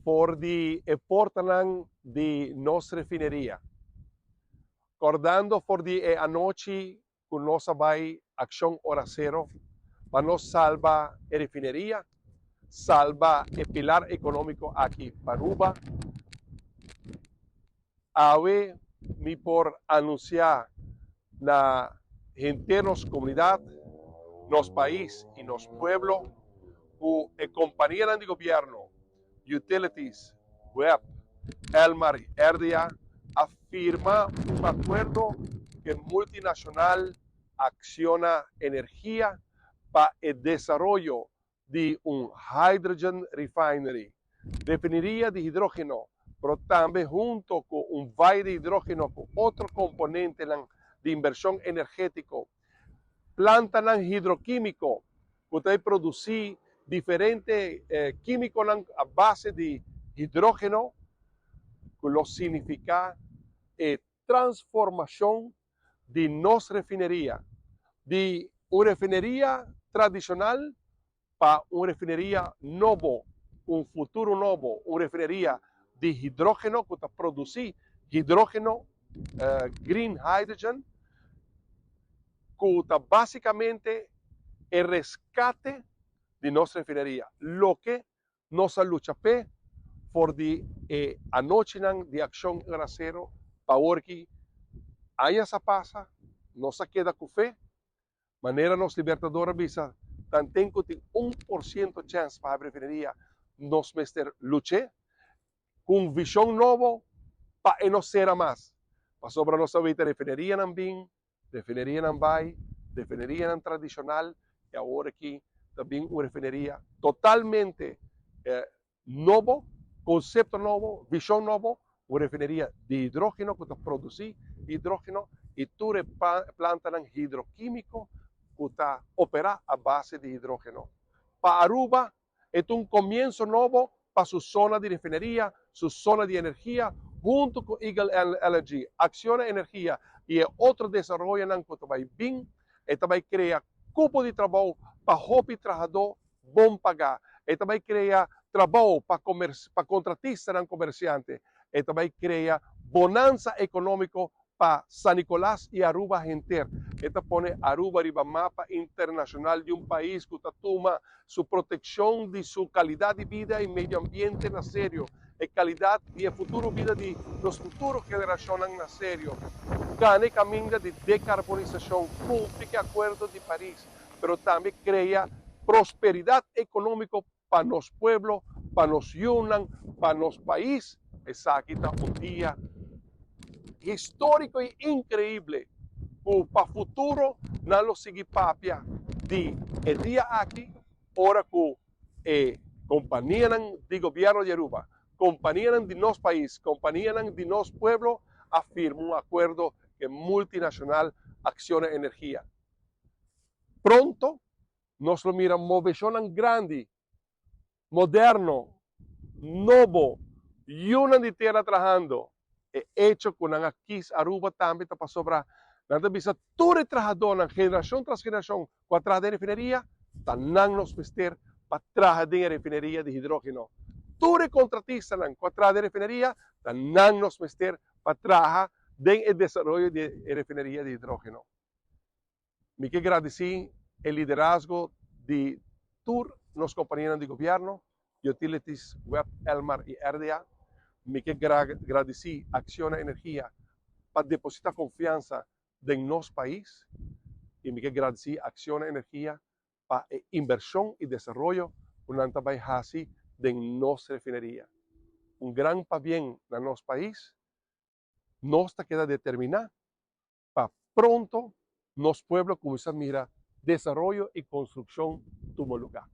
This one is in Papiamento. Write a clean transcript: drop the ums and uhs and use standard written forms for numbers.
For di e portanan di nos refineria. Kordando for di e anochi ku nos a bai Akshon Ora Sero pa nos salba e refineria, salba e pilar ekonómiko aki pa Aruba, awe mi por anunsiá na henter nos komunidat, nos pais i nos pueblo ku e kompanianan di gobièrnu, Utilities, web, Elmar i RDA a firma un akuerdo ku e multinashonal Acciona Energia pa e desaroyo di un hydrogen refinery, refineria di hidrógeno, pero tambe hunto ku un valle di hidrógeno ku otro komponentenan di invershon energétiko, plantanan hidrokímiko ku ta produsí diferente kímikonan a base di hidrógeno, ku lo signifiká e transformashon di nos refineria, di un refineria tradishonal pa un refineria nobo, un futuro nobo, un refineria di hidrógeno ku ta produsí hidrógeno, green hydrogen, ku ta básikamente e reskate di nos refineria, loke nos a lucha p'e for di e anochinan di Akshon Ora Sero pa awor ki añas a pasa, nos a keda ku fe. Manera nos Libertador a bisa, tanten ku tin 1% chèns pa habri refineria, nos mester luch'é ku un vishon nobo pa e no sera mas. Pasobra nos a weta refinerianan bin, refinerianan bai, refinerianan tradishonal i awor aki ta bin un refineria totalmente nobo, konsepto nobo, vishon nobo, un refineria di hidrógeno ku ta produsí hidrógeno i tur e plantanan hidrokímiko ku ta operá a base di hidrógeno. Pa Aruba e ta un komienso nobo pa su zona di refineria, su zona di energia, huntu ku Eagle Energy, Acciona Energia i e otro desaroyonan ku ta bai bin, e ta bai krea kupo di trabou pa hopi trahadó bon pagá. E ta bai krea trabou pa pa kontratistanan komersiante. E ta bai krea bonansa ekonómiko pa San Nicolas i Aruba henter. E ta pone Aruba riba mapa internashonal di un pais ku ta tuma su protekshon di su kalidat di bida i medio ambiente na serio, e kalidat di e futuro bida di nos futuro generashonnan na serio. Gana e kaminda di dekarbonisashon, kumpli ku e Akuerdo di Paris, pero tambe krea prosperidat ekonómiko pa nos pueblo, pa nos yunan, pa nos pais. Esaki ta un dia históriko i inkreibel ku pa futuro nan lo sigui papia di e dia aki ora ku e kompanianan di gobièrnu di Aruba, kompanianan di nos pais, kompanianan di nos pueblo a firma un akuerdo ku e multinashonal Acciona Energia. Pronto nos lo mira moveshonnan grandi, moderno, nobo, yunan di tera trahando. E echo ku nan a kis Aruba tambe ta pasobra nan ta bisa tur e trahadónan generashon tras generashon ku a traha den refineria, ta nan nos mester pa traha den e refineria di hidrógeno. Tur e kontratistanan ku a traha den refineria, ta nan nos mester pa traha den e desaroyo di e refineria di hidrógeno. Mi ke gradisí e liderazgo di tur nos kompanianan di gobièrnu, Utilities, web, Elmar i RDA. Mi ke gradisí Acciona Energia pa depositá konfiansa den nos pais i mi ke gradisí Acciona Energia pa e invershon i desaroyo ku nan ta bai hasi den nos refineria. Un gran pabien na nos pais. Nos ta keda determiná pa pronto nos pueblo kuminsá mira desaroyo i konstrukshon tuma lugá.